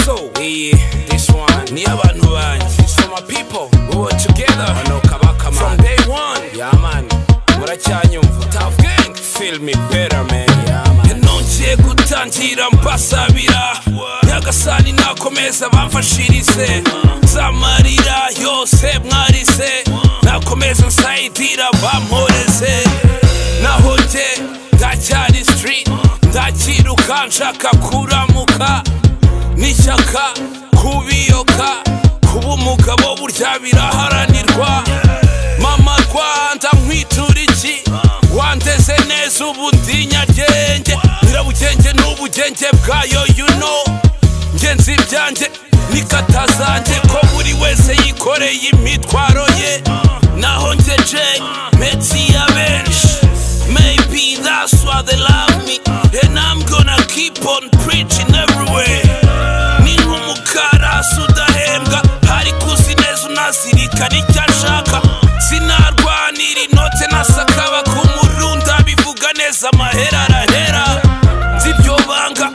So iyi, this one ni abantu banjye. It's for my people. We were together. Ano kabaka man. From day one. Yeah man. Muracyanyumva. Tough gang. Feel me better man. Yeah man. Nongeye gutangira mbasabira. Nyagasani nakomeza bamfashirize. Zamarira yose mwarise. Nakomeza nsayidira bamporeze. Naho nje ndacyari street. Ndakiruka nshaka kuramuka. N'ishyaka kubiyoka. Kuba umugabo burya biraharanirwa. Mama Rwanda nkwitura iki? Wandeze neza ubu ndi nyagenge. Nyirabugenge n'ubugenge bwayo you know. Ngenzi ibyanjye nikata zanjye ko buri wese yikoreye imitwaro ye. Naho ngeje metsi ya benshi. Maybe that's why they love me. And I'm gonna keep on preaching everywhere. Ni nk'umukara sudahembwa. Hari kuzi neza unazirikana icyo ashaka. Sinarwanira inote nasakaba kumurunda bivuga neza amahera arahera. Nzi ibyo banga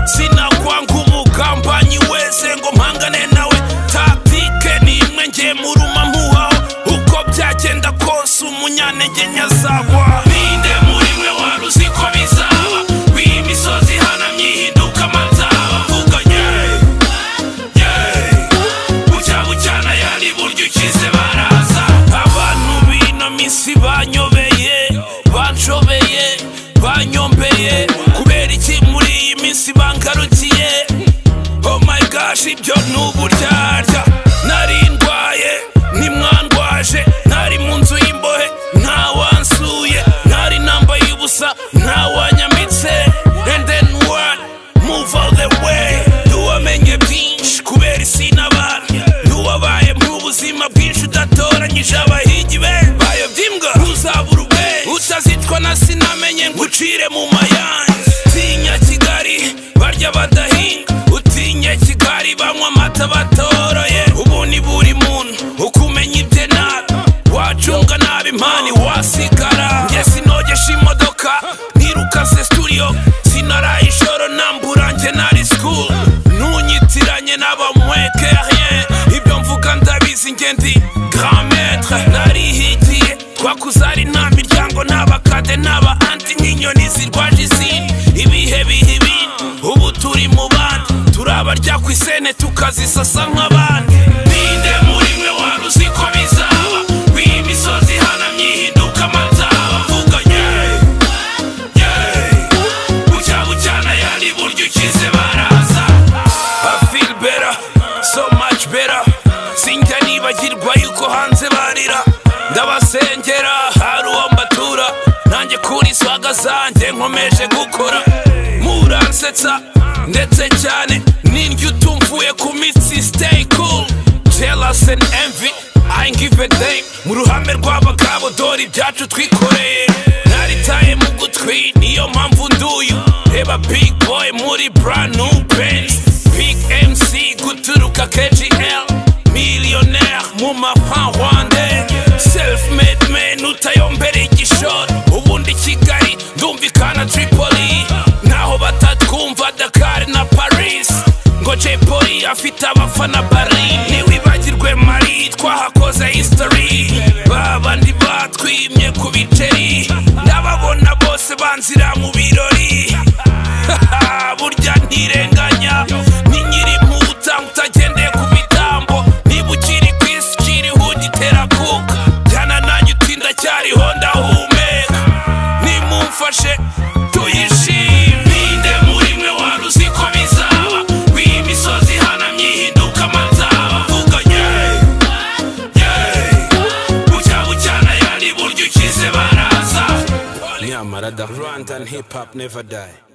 sinakwanga umugambanyi wese ngo mpangane nawe. Tactique ni imwe nge muruma mpuhaho. Uko byagenda kose umunyanege nyazagwa. Ninde muri mwe wari uzi ko bizaba? W'imisozi ihanamye ihinduka amataba. Vuga yeah, yeah. Bucya bucyana yari buryo ukize baraza. Abantu b'ino minsi banyobeye, banshobeye, banyombeye. Kubera iki muri iyi minsi bangarukiye? Oh my gosh, ibyo ni uburyarya. Nari ndwaye, ntimwandwaje. Nari mu nzu y'imbohe, ntawansuye. Nari nambaye ubusa, ntawanyambitse. And then what? Move out the way. Ntiwamenye byinshi kubera isi n'abantu. Ntiwabaye mu buzima bwinshi udatoranyije abahigi be. Bayobye imbwa, ntuzabura ubwenge. Utazicwa na sinamenye ngucire mu mayange. Tinya Kigali, barya badahinga. Utinye Kigali, banywa amata batoroye. Ubu ni buri muntu ukumenya ibye nabi. Wacunga nabi impani wasigara. Njye sinogesha imodoka, nirukase studio. Sinaraye ijoro nambura njye nari school. Ntunyitiranye n'abamweke rien. Ibyo mvuga ndabizi njye ndi grand maître. Narihigiye twakuze ari nta miryango n'abakade n'aba anti nk'inyoni zirwaje izindi. Ibihe biha ibindi, ubu turi mu bandi. Turabarya ku isene tukazisasa nk'abandi. Ninde muri mwe wari uzi ko bizaba? W'imisozi ihanamye ihinduka amataba. Vuga yeah, yeah. Bucya bucyana yari buryo ukize baraza. I feel better, so much better. Sinjya nibagirwa yuko hanze barira. Ndabasengera hari uwo mbatura. Nanjye kuri swaga zanjye nkomeje gukora. Muransetsa ndetse cyane. Nindya utumvuye ku mitsi stay cool. Jealous and envy, I ain't give a damn. Mu ruhame rw'abagabo dore ibyacu twikoreye. Naritaye mu gutwi niyo mpamvu nduyu. Reba big boy muri brand new Benz. Big MC guturuka KGL. Millionaire mu mafan rwandais. Self made man utayombera igishoro. Ubundi Kigali ndumvikana Tripoli. Naho batatwumva Dakar na Paris. Ngo Jay Polly afite abafana Berlin. Ntiwibagirwe Mali twahakoze history. Babandi batwimye ku biceri. Ndababona bose banzira mu birori. Burya ntirenganya. Ni nyiri mputa utagendeye ku mitambo. Niba ukiri ku isi ukiriho ugitera kuka. Jyana nanjye utinda cyariho ndahumeka. Nimumfashe tuyishime. Ninde muri mwe wari uzi ko bizaba? W'imisozi ihanamye ihinduka amataba. Vuga yeah, yeah. Bucya bucyana yari buryo ukize baraza. Nyamara da Rwandan hip hop never die.